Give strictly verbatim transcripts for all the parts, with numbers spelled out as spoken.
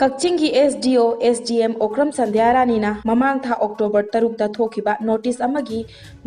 ꯀꯛꯆꯤꯡꯒꯤ SDO, SDM Okram ꯁꯟꯙ꯭ꯌꯥꯔꯥꯅꯤꯅ ꯃꯃꯥꯡ ꯊꯥ October ꯇꯔꯨꯛꯇ ꯊꯣꯛꯈꯤꯕ notice ꯑꯃꯒꯤ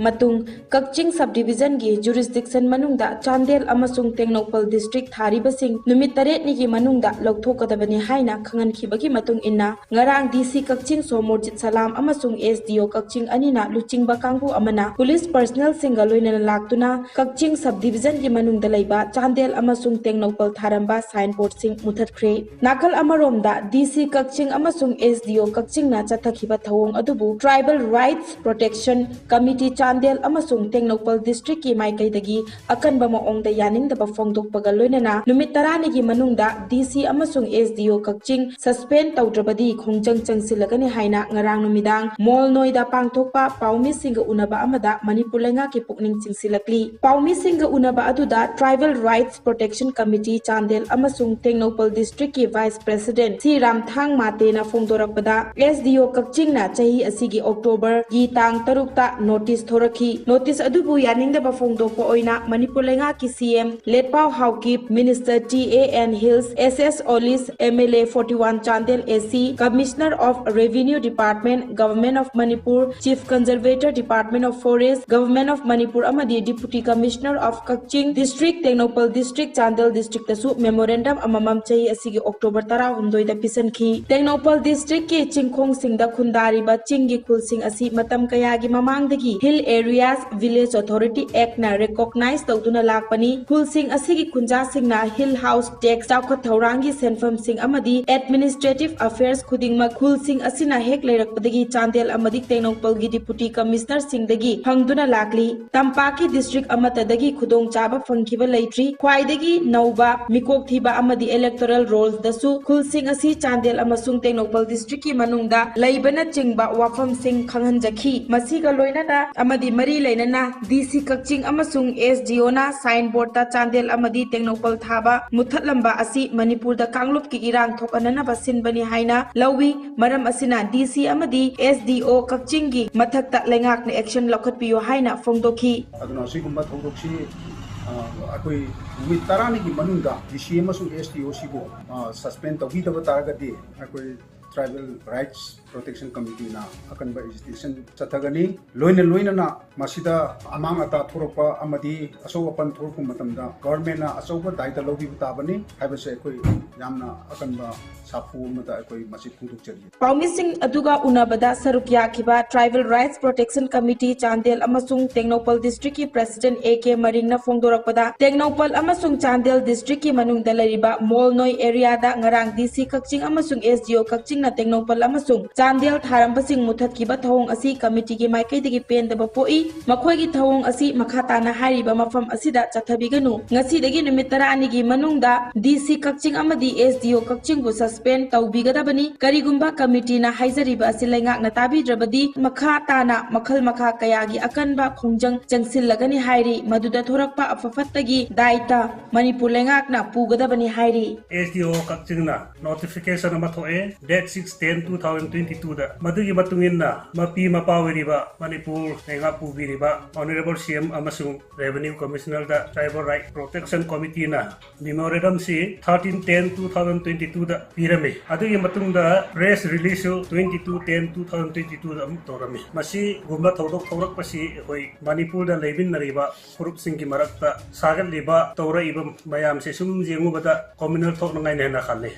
ꯃꯇꯨꯡ ꯀꯛꯆꯤꯡ sub divisionꯒꯤ jurisdiction ꯃꯅꯨꯡꯗ ꯆꯥꯟꯗꯦꯜ ꯑꯃꯁꯨꯡ ꯇꯦꯡꯅꯧꯄꯜ district ꯊꯥꯔꯤꯕꯁꯤꯡ ꯅꯨꯃꯤꯠ ꯇꯔꯦꯠꯅꯤꯒꯤ ꯃꯅꯨꯡꯗ ꯂꯧꯊꯣꯛꯀꯗꯕꯅꯤ ꯍꯥꯏꯅ ꯈꯪꯍꯟꯈꯤꯕꯒꯤ ꯃꯇꯨꯡ ꯏꯟꯅ, ꯉꯔꯥꯡ DC ꯀꯛꯆꯤꯡ ꯁꯣꯃꯣꯔꯖꯤꯠ ꯁꯂꯥꯝ ꯑꯃꯁꯨꯡ SDO ꯀꯛꯆꯤꯡ ꯑꯅꯤꯅ ꯂꯨꯆꯤꯡꯕ ꯀꯥꯡꯕꯨ ꯑꯃꯅ police personnelꯁꯤꯡꯒ ꯂꯣꯏꯅꯅ ꯂꯥꯛꯇꯨꯅ ꯀꯛꯆꯤꯡ sub divisionꯒꯤ ꯃꯅꯨꯡꯗ ꯂꯩꯕ ꯆꯥꯟꯗꯦꯜ ꯑꯃꯁꯨꯡ ꯇꯦꯡꯅꯧꯄꯜ ꯊꯥꯔꯝꯕ signboardꯁꯤꯡ ꯃꯨꯊꯠꯈ꯭ꯔꯦ꯫ ꯅꯥꯀꯜ ꯑꯃꯔꯣꯝꯗ, DC ꯀꯛꯆꯤꯡ ꯑꯃꯁꯨꯡ SDO ꯀꯛꯆꯤꯡꯅ ꯆꯠꯊꯈꯤꯕ ꯊꯧꯑꯣꯡ ꯑꯗꯨꯕꯨ Tribal Rights Protection Committee Chandel ꯑꯃꯁꯨꯡ ꯇꯦꯡꯅꯧꯄꯜ districtꯀꯤ ꯃꯥꯏꯀꯩꯗꯒꯤ ꯑꯀꯟꯕ ꯃꯑꯣꯡꯗ ꯌꯥꯅꯤꯡꯗꯕ ꯐꯣꯡꯗꯣꯛꯄꯒ ꯂꯣꯏꯅꯅ ꯅꯨꯃꯤꯠ ꯇꯔꯥꯅꯤꯒꯤ ꯃꯅꯨꯡꯗ DC ꯑꯃꯁꯨꯡ SDO ꯀꯛꯆꯤꯡ suspend ꯇꯧꯗ꯭ꯔꯕꯗꯤ ꯈꯣꯡꯖꯪ ꯆꯪꯁꯤꯜꯂꯒꯅꯤ ꯍꯥꯏꯅ ꯉꯔꯥꯡ ꯅꯨꯃꯤꯗꯥꯡ ꯃꯣꯜꯅꯣꯏꯗ ꯄꯥꯡꯊꯣꯛꯄ ꯄꯥꯎꯃꯤꯁꯤꯡꯒ ꯎꯅꯕ ꯑꯃꯗ ꯃꯅꯤꯄꯨꯔ ꯂꯩꯉꯥꯛꯀꯤ ꯄꯨꯛꯅꯤꯡ ꯆꯤꯡꯁꯤꯜꯂꯛꯂꯤ꯫ ꯄꯥꯎꯃꯤꯁꯤꯡꯒ ꯎꯅꯕ ꯑꯗꯨꯗ Tribal Rights Protection Committee Chandel ꯑꯃꯁꯨꯡ ꯇꯦꯡꯅꯧꯄꯜ districtꯀꯤ vice president ꯁꯤ ꯔꯥꯝꯊꯥꯡ ꯃꯥꯇꯦꯅ ꯐꯣꯡꯗꯣꯔꯛꯄꯗ, SDO ꯀꯛꯆꯤꯡꯅ ꯆꯍꯤ ꯑꯁꯤꯒꯤ Octoberꯒꯤ ꯇꯥꯡ ꯇꯔꯨꯛꯇ notice ꯊꯣꯔꯛꯈꯤ꯫ Notice ꯑꯗꯨꯕꯨ ꯌꯥꯅꯤꯡꯗꯕ ꯐꯣꯡꯗꯣꯛꯄ ꯑꯣꯏꯅ ꯃꯅꯤꯄꯨꯔ ꯂꯩꯉꯥꯛꯀꯤ CM ꯂꯦꯠꯄꯥꯎ Haokip, Minister TA and Hills, SS Olis, MLA forty one Chandel AC, Commissioner of Revenue Department, Government of Manipur, Chief Conservator, Department of Forest, Government of Manipur ꯑꯃꯗꯤ Deputy Commissioner of Kakching District, Tengnoupal District, Chandel Districtꯇꯁꯨ memorandum ꯑꯃꯃꯝ ꯆꯍꯤ ꯑꯁꯤꯒꯤ October ꯇꯔꯥꯍꯨꯝꯗꯣꯏꯗ ꯄꯤꯁꯤꯟꯈꯤ꯫ Tengnoupal districtꯀꯤ ꯆꯤꯡꯈꯣꯡꯁꯤꯡꯗ ꯈꯨꯟꯗꯥꯔꯤꯕ ꯆꯤꯡꯒꯤ ꯈꯨꯜꯁꯤꯡ ꯑꯁꯤ ꯃꯇꯝ ꯀꯌꯥꯒꯤ ꯃꯃꯥꯡꯗꯒꯤ Hill Areas Village Authority Actꯅ recognize ꯇꯧꯗꯨꯅ ꯂꯥꯛꯄꯅꯤ꯫ ꯈꯨꯜꯁꯤꯡ ꯑꯁꯤꯒꯤ ꯈꯨꯟꯖꯥꯁꯤꯡꯅ Hill House Tax, ꯆꯥꯎꯈꯠ ꯊꯧꯔꯥꯡꯒꯤ ꯁꯦꯟꯐꯝꯁꯤꯡ ꯑꯃꯗꯤ administrative affairs ꯈꯨꯗꯤꯡꯃꯛ ꯈꯨꯜꯁꯤꯡ ꯑꯁꯤꯅ ꯍꯦꯛ ꯂꯩꯔꯛꯄꯗꯒꯤ ꯆꯥꯟꯗꯦꯜ ꯑꯃꯗꯤ ꯇꯦꯡꯅꯧꯄꯜꯒꯤ Deputy Commissionerꯁꯤꯡꯗꯒꯤ ꯐꯪꯗꯨꯅ ꯂꯥꯛꯂꯤ꯫ ꯇꯝꯄꯥꯛꯀꯤ district ꯑꯃꯠꯇꯗꯒꯤ ꯈꯨꯗꯣꯡꯆꯥꯕ ꯐꯪꯈꯤꯕ ꯂꯩꯇ꯭ꯔꯤ꯫ ꯈ꯭ꯋꯥꯏꯗꯒꯤ ꯅꯧꯕ ꯃꯤꯀꯣꯛ ꯊꯤꯕ ꯑꯃꯗꯤ electoral rollꯗꯁꯨ ꯈꯨꯜꯁꯤꯡ ꯑꯁꯤ ꯆꯥꯟꯗꯦꯜ ꯑꯃꯁꯨꯡ ꯇꯦꯡꯅꯧꯄꯜ districtꯀꯤ ꯃꯅꯨꯡꯗ ꯂꯩꯕꯅꯆꯤꯡꯕ ꯋꯥꯐꯝꯁꯤꯡ ꯈꯪꯍꯟꯖꯈꯤ꯫ ꯃꯁꯤꯒ ꯂꯣꯏꯅꯅ ꯑꯃꯗꯤ ꯃꯔꯤ ꯂꯩꯅꯅ DC ꯀꯛꯆꯤꯡ ꯑꯃꯁꯨꯡ SDOꯅ signboardꯇ ꯆꯥꯟꯗꯦꯜ ꯑꯃꯗꯤ ꯇꯦꯡꯅꯧꯄꯜ ꯊꯥꯕ ꯃꯨꯠꯊꯠꯂꯝꯕ ꯑꯁꯤ ꯃꯅꯤꯄꯨꯔꯗ ꯀꯥꯡꯂꯨꯞꯀꯤ ꯏꯔꯥꯡ ꯊꯣꯛꯍꯟꯅꯅꯕ ꯁꯤꯟꯕꯅꯤ ꯍꯥꯏꯅ ꯂꯧꯏ꯫ ꯃꯔꯝ ꯑꯁꯤꯅ DC ꯑꯃꯗꯤ SDO ꯀꯛꯆꯤꯡꯒꯤ ꯃꯊꯛꯇ ꯂꯩꯉꯥꯛꯅ action ꯂꯧꯈꯠꯄꯤꯌꯨ ꯍꯥꯏꯅ ꯐꯣꯡꯗꯣꯛꯈꯤ꯫ ꯑꯗꯨꯅ ꯑꯁꯤꯒꯨꯝꯕ ꯊꯧꯗꯣꯛꯁꯤ, ꯑ, ꯑꯩꯈꯣꯏ ꯅꯨꯃꯤꯠ ꯇꯔꯥꯅꯤꯒꯤ ꯃꯅꯨꯡꯗ ꯗꯤ ꯁꯤ ꯑꯃꯁꯨꯡ ꯑꯦꯁ ꯗꯤ ꯑꯣ ꯁꯤꯕꯨ ꯁꯁꯄꯦꯟ ꯇꯧꯕꯤꯗꯕ ꯇꯥꯔꯒꯗꯤ ꯑꯩꯈꯣꯏ Tribal Rights Protection Committeeꯅ ꯑꯀꯟꯕ ꯑꯦꯖꯤꯇꯦꯁꯟ ꯆꯠꯊꯒꯅꯤ꯫ ꯂꯣꯏꯅ ꯂꯣꯏꯅꯅ ꯃꯁꯤꯗ ꯑꯃꯥꯡ ꯑꯇꯥ ꯊꯣꯔꯛꯄ ꯑꯃꯗꯤ ꯑꯁꯣꯛ ꯑꯄꯟ ꯊꯣꯔꯛꯄ ꯃꯇꯝꯗ ꯒꯚꯔꯟꯃꯦꯟꯅ ꯑꯆꯧꯕ ꯗꯥꯏꯇ ꯂꯧꯕꯤꯕ ꯇꯥꯕꯅꯤ ꯍꯥꯏꯕꯁꯦ ꯑꯩꯈꯣꯏ ꯌꯥꯝꯅ ꯑꯀꯟꯕ ꯁꯥꯐꯨ ꯑꯃꯗ ꯑꯩꯈꯣꯏ ꯃꯁꯤ ꯐꯣꯡꯗꯣꯛꯆꯔꯤ꯫ ꯄꯥꯎꯃꯤꯁꯤꯡ ꯑꯗꯨꯒ ꯎꯅꯕꯗ ꯁꯔꯨꯛ ꯌꯥꯈꯤꯕ Tribal Rights Protection Committee Chandel ꯑꯃꯁꯨꯡ ꯇꯦꯡꯅꯧꯄꯜ ꯗꯤꯁꯇ꯭ꯔꯤꯛꯀꯤ ꯄ꯭ꯔꯦꯁꯤꯗꯦꯟꯠ ꯑꯦ ꯀꯦ ꯃꯔꯤꯡꯅ ꯐꯣꯡꯗꯣꯔꯛꯄꯗ, ꯇꯦꯡꯅꯧꯄꯜ ꯑꯃꯁꯨꯡ ꯆꯥꯟꯗꯦꯜ ꯗꯤꯁꯇ꯭ꯔꯤꯛꯀꯤ ꯃꯅꯨꯡꯗ ꯂꯩꯔꯤꯕ ꯃꯣꯜꯅꯣꯏ ꯑꯦꯔꯤꯌꯥꯗ ꯉꯔꯥꯡ ꯗꯤ ꯁꯤ ꯀꯛꯆꯤꯡ ꯑꯃꯁꯨꯡ ꯑꯦꯁ ꯗꯤ ꯑꯣ ꯀꯛꯆꯤꯡꯅ ꯇꯦꯡꯅꯧꯄꯜ ꯑꯃꯁꯨꯡ ꯆꯥꯟꯗꯦꯜ ꯊꯥꯔꯝꯕꯁꯤꯡ ꯃꯨꯊꯠꯈꯤꯕ ꯊꯧꯑꯣꯡ ꯑꯁꯤ ꯀꯃꯤꯇꯤꯒꯤ ꯃꯥꯏꯀꯩꯗꯒꯤ ꯄꯦꯟꯗꯕ ꯄꯣꯛꯏ꯫ ꯃꯈꯣꯏꯒꯤ ꯊꯧꯑꯣꯡ ꯑꯁꯤ ꯃꯈꯥ ꯇꯥꯅ ꯍꯥꯏꯔꯤꯕ ꯃꯐꯝ ꯑꯁꯤꯗ ꯆꯠꯊꯕꯤꯒꯅꯨ꯫ ꯉꯁꯤꯗꯒꯤ ꯅꯨꯃꯤꯠ ꯇꯔꯥꯅꯤꯒꯤ ꯃꯅꯨꯡꯗ ꯗꯤ ꯁꯤ ꯀꯛꯆꯤꯡ ꯑꯃꯗꯤ ꯑꯦꯁ ꯗꯤ ꯑꯣ ꯀꯛꯆꯤꯡꯕꯨ ꯁꯁꯄꯦꯟ ꯇꯧꯕꯤꯒꯗꯕꯅꯤ꯫ ꯀꯔꯤꯒꯨꯝꯕ ꯀꯃꯤꯇꯤꯅ ꯍꯥꯏꯖꯔꯤꯕ ꯑꯁꯤ ꯂꯩꯉꯥꯛꯅ ꯇꯥꯕꯤꯗ꯭ꯔꯕꯗꯤ ꯃꯈꯥ ꯇꯥꯅ ꯃꯈꯜ ꯃꯈꯥ ꯀꯌꯥꯒꯤ ꯑꯀꯟꯕ ꯈꯣꯡꯖꯪ ꯆꯪꯁꯤꯜꯂꯒꯅꯤ ꯍꯥꯏꯔꯤ꯫ ꯃꯗꯨꯗ ꯊꯣꯔꯛꯄ ꯑꯐ ꯐꯠꯇꯒꯤ ꯗꯥꯏꯇ ꯃꯅꯤꯄꯨꯔ ꯂꯩꯉꯥꯛꯅ ꯄꯨꯒꯗꯕꯅꯤ ꯍꯥꯏꯔꯤ꯫ ꯑꯦꯁ ꯗꯤ ꯑꯣ ꯀꯛꯆꯤꯡꯅ ꯅꯣꯇꯤꯐꯤꯀꯦꯁꯟ ꯑꯃ ꯊꯣꯛꯑꯦ, date six ten two thousand twenty twoꯗ꯫ ꯃꯗꯨꯒꯤ ꯃꯇꯨꯡ ꯏꯟꯅ ꯃꯄꯤ ꯃꯄꯥ ꯑꯣꯏꯔꯤꯕ ꯃꯅꯤꯄꯨꯔ ꯂꯩꯉꯥꯛ ꯄꯨꯕꯤꯔꯤꯕ ꯑꯣꯅꯔꯦꯕꯜ ꯁꯤ ꯑꯦꯝ ꯑꯃꯁꯨꯡ ꯔꯦꯚꯦꯅ꯭ꯌꯨ ꯀꯃꯤꯁꯅꯔꯗ Tribal Right Protection Committeeꯅ ꯃꯦꯃꯣꯔꯦꯟꯗꯝꯁꯤ thirteen ten two thousand twenty twoꯗ ꯄꯤꯔꯝꯃꯤ꯫ ꯑꯗꯨꯒꯤ ꯃꯇꯨꯡꯗ ꯄ꯭ꯔꯦꯁ ꯔꯤꯂꯤꯖꯁꯨ twenty two ten two thousand twenty twoꯗ ꯑꯃꯨꯛ ꯇꯧꯔꯝꯃꯤ꯫ ꯃꯁꯤꯒꯨꯝꯕ ꯊꯧꯗꯣꯛ ꯊꯣꯛꯂꯛꯄꯁꯤ ꯑꯩꯈꯣꯏ ꯃꯅꯤꯄꯨꯔꯗ ꯂꯩꯃꯤꯟꯅꯔꯤꯕ ꯐꯨꯔꯨꯞꯁꯤꯡꯒꯤ ꯃꯔꯛꯇ ꯁꯥꯒꯠꯂꯤꯕ ꯇꯧꯔꯛꯏꯕ ꯃꯌꯥꯝꯁꯦ ꯁꯨꯝ ꯌꯦꯡꯉꯨꯕꯗ communal ꯊꯣꯛꯅꯉꯥꯏꯅꯦꯅ ꯈꯜꯂꯤ꯫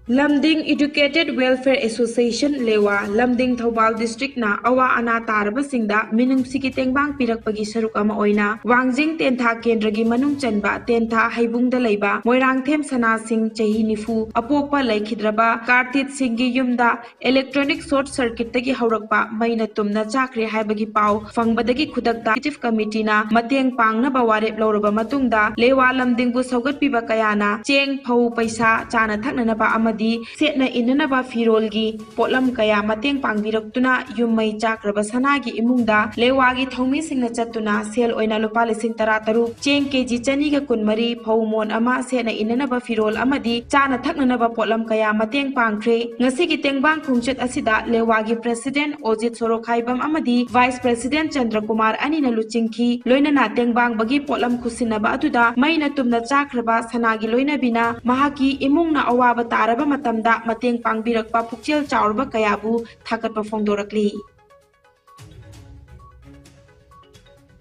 ꯂꯝꯗꯤꯡ Educated Welfare Association ꯂꯦꯋꯥ, ꯂꯝꯗꯤꯡ ꯊꯧꯕꯥꯜ ꯗꯤꯁꯇ꯭ꯔꯤꯛꯅ ꯑꯋꯥ ꯑꯅꯥ ꯇꯥꯔꯕꯁꯤꯡꯗ ꯃꯤꯅꯨꯡꯁꯤꯒꯤ ꯇꯦꯡꯕꯥꯡ ꯄꯤꯔꯛꯄꯒꯤ ꯁꯔꯨꯛ ꯑꯃ ꯑꯣꯏꯅ ꯋꯥꯡꯖꯤꯡ ꯇꯦꯟꯊꯥ ꯀꯦꯟꯗ꯭ꯔꯒꯤ ꯃꯅꯨꯡ ꯆꯟꯕ ꯇꯦꯟꯊꯥ ꯍꯩꯕꯨꯡꯗ ꯂꯩꯕ ꯃꯣꯏꯔꯥꯡꯊꯦꯝ ꯁꯅꯥꯁꯤꯡ, ꯆꯍꯤ ꯅꯤꯐꯨ, ꯑꯄꯣꯛꯄ ꯂꯩꯈꯤꯗ꯭ꯔꯕ ꯀꯥꯔꯇꯤꯠ ꯁꯤꯡꯒꯤ ꯌꯨꯝꯗ electronic short circuitꯇꯒꯤ ꯍꯧꯔꯛꯄ ꯃꯩꯅ ꯇꯨꯝꯅ ꯆꯥꯈ꯭ꯔꯦ ꯍꯥꯏꯕꯒꯤ ꯄꯥꯎ ꯐꯪꯕꯗꯒꯤ ꯈꯨꯗꯛꯇ ꯑꯦꯛꯖꯤꯀ꯭ꯌꯨꯇꯤꯚ ꯀꯃꯤꯇꯤꯅ ꯃꯇꯦꯡ ꯄꯥꯡꯅꯕ ꯋꯥꯔꯦꯞ ꯂꯧꯔꯕ ꯃꯇꯨꯡꯗ ꯂꯦꯋꯥ ꯂꯝꯗꯤꯡꯕꯨ ꯁꯧꯒꯠꯄꯤꯕ ꯀꯌꯥꯅ ꯆꯦꯡ, ꯐꯧ, ꯄꯩꯁꯥ, ꯆꯥꯅ ꯊꯛꯅꯅꯕ ꯑꯃꯗꯤ ꯑꯃꯗꯤ ꯁꯦꯠꯅ ꯏꯟꯅꯅꯕ ꯐꯤꯔꯣꯜꯒꯤ ꯄꯣꯠꯂꯝ ꯀꯌꯥ ꯃꯇꯦꯡ ꯄꯥꯡꯕꯤꯔꯛꯇꯨꯅ ꯌꯨꯝ ꯃꯩ ꯆꯥꯛꯈ꯭ꯔꯕ ꯁꯅꯥꯒꯤ ꯏꯃꯨꯡꯗ ꯂꯦꯋꯥꯒꯤ ꯊꯧꯃꯤꯁꯤꯡꯅ ꯆꯠꯇꯨꯅ ꯁꯦꯜ ꯑꯣꯏꯅ ꯂꯨꯄꯥ ꯂꯤꯁꯤꯡ ꯇꯔꯥ ꯇꯔꯨꯛ, ꯆꯦꯡ ꯀꯦꯖꯤ ꯆꯅꯤꯒ ꯀꯨꯟꯃꯔꯤ, ꯐꯧ ꯃꯣꯟ ꯑꯃ, ꯁꯦꯠꯅ ꯏꯟꯅꯅꯕ ꯐꯤꯔꯣꯜ ꯑꯃꯗꯤ ꯆꯥꯅ ꯊꯛꯅꯅꯕ ꯄꯣꯠꯂꯝ ꯀꯌꯥ ꯃꯇꯦꯡ ꯄꯥꯡꯈ꯭ꯔꯦ꯫ ꯉꯁꯤꯒꯤ ꯇꯦꯡꯕꯥꯡ ꯈꯣꯡꯆꯠ ꯑꯁꯤꯗ ꯂꯦꯋꯥꯒꯤ ꯄ꯭ꯔꯦꯁꯤꯗꯦꯟꯠ ꯑꯣꯖꯤꯠ ꯁꯣꯔꯣꯈꯥꯏꯕꯝ ꯑꯃꯗꯤ ꯚꯥꯏꯁ ꯄ꯭ꯔꯦꯁꯤꯗꯦꯟꯠ ꯆꯟꯗ꯭ꯔꯀꯨꯃꯥꯔ ꯑꯅꯤꯅ ꯂꯨꯆꯤꯡꯈꯤ꯫ ꯂꯣꯏꯅꯅ ꯇꯦꯡꯕꯥꯡꯕꯒꯤ ꯄꯣꯠꯂꯝ ꯈꯨꯠꯁꯤꯟꯅꯕ ꯑꯗꯨꯗ ꯃꯩꯅ ꯇꯨꯝꯅ ꯆꯥꯛꯈ꯭ꯔꯕ ꯁꯅꯥꯒꯤ ꯂꯣꯏꯅꯕꯤꯅ ꯃꯍꯥꯛꯀꯤ ꯏꯃꯨꯡꯅ ꯑꯋꯥꯕ ꯇꯥꯔꯕ ꯃꯇꯝꯗ ꯃꯇꯦꯡ ꯄꯥꯡꯕꯤꯔꯛꯄ ꯄꯨꯛꯆꯦꯜ ꯆꯥꯎꯔꯕ ꯀꯌꯥꯕꯨ ꯊꯥꯒꯠꯄ ꯐꯣꯡꯗꯣꯔꯛꯂꯤ꯫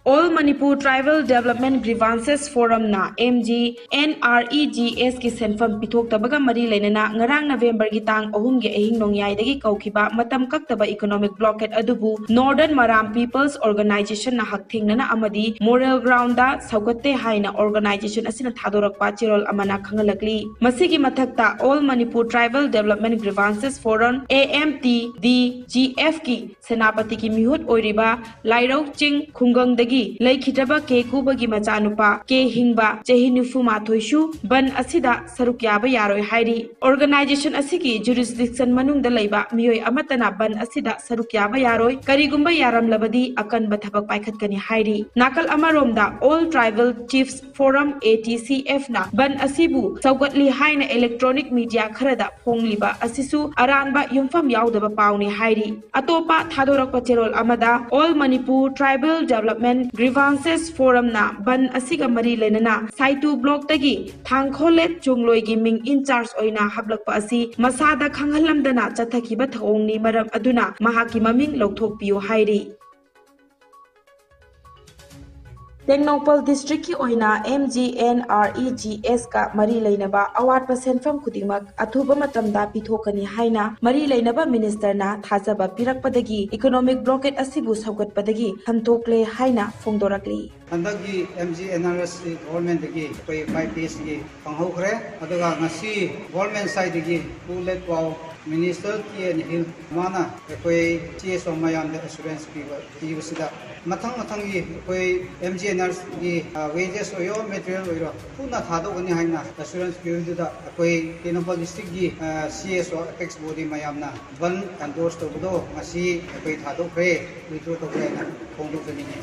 All Manipur Tribal Development Grievances Forumꯅ M G N R E G S ꯀꯤ ꯁꯦꯟꯐꯝ ꯄꯤꯊꯣꯛꯇꯕꯒ ꯃꯔꯤ ꯂꯩꯅꯅ ꯉꯔꯥꯡ ꯅꯕꯦꯝꯕꯔꯒꯤ ꯇꯥꯡ ꯑꯍꯨꯝꯒꯤ ꯑꯍꯤꯡ ꯅꯣꯡꯌꯥꯏꯗꯒꯤ ꯀꯧꯈꯤꯕ ꯃꯇꯝ ꯀꯛꯇꯕ economic blockade ꯑꯗꯨꯕꯨ Northern Maram People's Organizationꯅ ꯍꯛꯊꯦꯡꯅꯅ ꯑꯃꯗꯤ moral groundꯗ ꯁꯧꯒꯠꯇꯦ ꯍꯥꯏꯅ organization ꯑꯁꯤꯅ ꯊꯥꯗꯣꯔꯛꯄ ꯆꯦꯔꯣꯜ ꯑꯃꯅ ꯈꯪꯍꯜꯂꯛꯂꯤ꯫ ꯃꯁꯤꯒꯤ ꯃꯊꯛꯇ All Manipur Tribal Development Grievances Forum, A M T D G F ꯀꯤ ꯁꯦꯅꯥꯄꯇꯤꯒꯤ ꯃꯤꯍꯨꯠ ꯑꯣꯏꯔꯤꯕ ꯂꯥꯏꯔꯧ ꯆꯤꯡ ꯈꯨꯡꯒꯪꯗꯒꯤ ꯂꯩꯈꯤꯗ꯭ꯔꯕ ꯀꯦ ꯀꯨꯕꯒꯤ ꯃꯆꯥꯅꯨꯄꯥ ꯀꯦ ꯍꯤꯡꯕ, ꯆꯍꯤ ꯅꯤꯐꯨ ꯃꯥꯊꯣꯏꯁꯨ ꯕꯟ ꯑꯁꯤꯗ ꯁꯔꯨꯛ ꯌꯥꯕ ꯌꯥꯔꯣꯏ ꯍꯥꯏꯔꯤ꯫ Organization ꯑꯁꯤꯒꯤ jurisdiction ꯃꯅꯨꯡꯗ ꯂꯩꯕ ꯃꯤꯑꯣꯏ ꯑꯃꯠꯇꯅ ꯕꯟ ꯑꯁꯤꯗ ꯁꯔꯨꯛ ꯌꯥꯕ ꯌꯥꯔꯣꯏ, ꯀꯔꯤꯒꯨꯝꯕ ꯌꯥꯔꯝꯂꯕꯗꯤ ꯑꯀꯟꯕ ꯊꯕꯛ ꯄꯥꯏꯈꯠꯀꯅꯤ ꯍꯥꯏꯔꯤ꯫ ꯅꯥꯀꯜ ꯑꯃꯔꯣꯝꯗ All Tribal Chiefs Forum, A T C Fꯅ ꯕꯟ ꯑꯁꯤꯕꯨ ꯁꯧꯒꯠꯂꯤ ꯍꯥꯏꯅ electronic media ꯈꯔꯗ ꯐꯣꯡꯂꯤꯕ ꯑꯁꯤꯁꯨ ꯑꯔꯥꯟꯕ ꯌꯨꯝꯐꯝ ꯌꯥꯎꯗꯕ ꯄꯥꯎꯅꯤ ꯍꯥꯏꯔꯤ꯫ ꯑꯇꯣꯞꯄ ꯊꯥꯗꯣꯔꯛꯄ ꯆꯦꯔꯣꯜ ꯑꯃꯗ All Manipur Tribal Development Grievances Forumꯅ ꯕꯟ ꯑꯁꯤꯒ ꯃꯔꯤ ꯂꯩꯅꯅ ꯁꯥꯏꯇꯨ blockꯇꯒꯤ ꯊꯥꯡꯈꯣꯂꯦꯠ ꯆꯣꯡꯂꯣꯏꯒꯤ ꯃꯤꯡ in charge ꯑꯣꯏꯅ ꯍꯥꯞꯂꯛꯄ ꯑꯁꯤ ꯃꯁꯥꯗ ꯈꯪꯍꯜꯂꯝꯗꯅ ꯆꯠꯊꯈꯤꯕ ꯊꯧꯑꯣꯡꯅꯤ, ꯃꯔꯝ ꯑꯗꯨꯅ ꯃꯍꯥꯛꯀꯤ ꯃꯃꯤꯡ ꯂꯧꯊꯣꯛꯄꯤꯌꯨ ꯍꯥꯏꯔꯤ꯫ ꯇꯦꯡꯅꯧꯄꯜ districtꯀꯤ ꯑꯣꯏꯅ M G N R E G Sꯀ ꯃꯔꯤ ꯂꯩꯅꯕ ꯑꯋꯥꯠꯄ ꯁꯦꯟꯐꯝ ꯈꯨꯗꯤꯡꯃꯛ ꯑꯊꯨꯕ ꯃꯇꯝꯗ ꯄꯤꯊꯣꯛꯀꯅꯤ ꯍꯥꯏꯅ ꯃꯔꯤ ꯂꯩꯅꯕ ministerꯅ ꯊꯥꯖꯕ ꯄꯤꯔꯛꯄꯗꯒꯤ economic blockade ꯑꯁꯤꯕꯨ ꯁꯧꯒꯠꯄꯗꯒꯤ ꯍꯟꯊꯣꯛꯂꯦ ꯍꯥꯏꯅ ꯐꯣꯡꯗꯣꯔꯛꯂꯤ꯫ ꯍꯟꯗꯛꯀꯤ M G N R S C governmentꯗꯒꯤ ꯑꯩꯈꯣꯏ five daysꯀꯤ ꯐꯪꯍꯧꯈ꯭ꯔꯦ꯫ ꯑꯗꯨꯒ ꯉꯁꯤ government sideꯗꯒꯤ two lakh ꯐꯥꯎ Minister T N Hill ꯃꯥꯅ ꯑꯩꯈꯣꯏ C S O ꯃꯌꯥꯝꯗ ꯑꯦꯁꯨꯔꯦꯟꯁ ꯄꯤꯕ ꯄꯤꯕꯁꯤꯗ, ꯃꯊꯪ ꯃꯊꯪꯒꯤ ꯑꯩꯈꯣꯏ M G Ners ꯒꯤ ꯋꯦꯖꯦꯁ ꯑꯣꯏꯔꯣ, ꯃꯦꯇꯔꯤꯌꯦꯜ ꯑꯣꯏꯔꯣ, ꯊꯨꯅ ꯊꯥꯗꯣꯛꯀꯅꯤ ꯍꯥꯏꯅ ꯑꯦꯁꯨꯔꯦꯟꯁ ꯄꯤꯕꯗꯨꯗ ꯑꯩꯈꯣꯏ ꯇꯦꯡꯅꯧꯄꯜ ꯗꯤꯁꯇ꯭ꯔꯤꯛꯀꯤ C S O apex body ꯃꯌꯥꯝꯅ ꯕꯟ ꯑꯦꯟꯗꯣꯔꯁ ꯇꯧꯕꯗꯣ ꯉꯁꯤ ꯑꯩꯈꯣꯏ ꯊꯥꯗꯣꯛꯈ꯭ꯔꯦ, ꯋꯤꯗ꯭ꯔꯣ ꯇꯧꯈ꯭ꯔꯦ ꯍꯥꯏꯅ ꯐꯣꯡꯗꯣꯛꯆꯅꯤꯡꯉꯤ꯫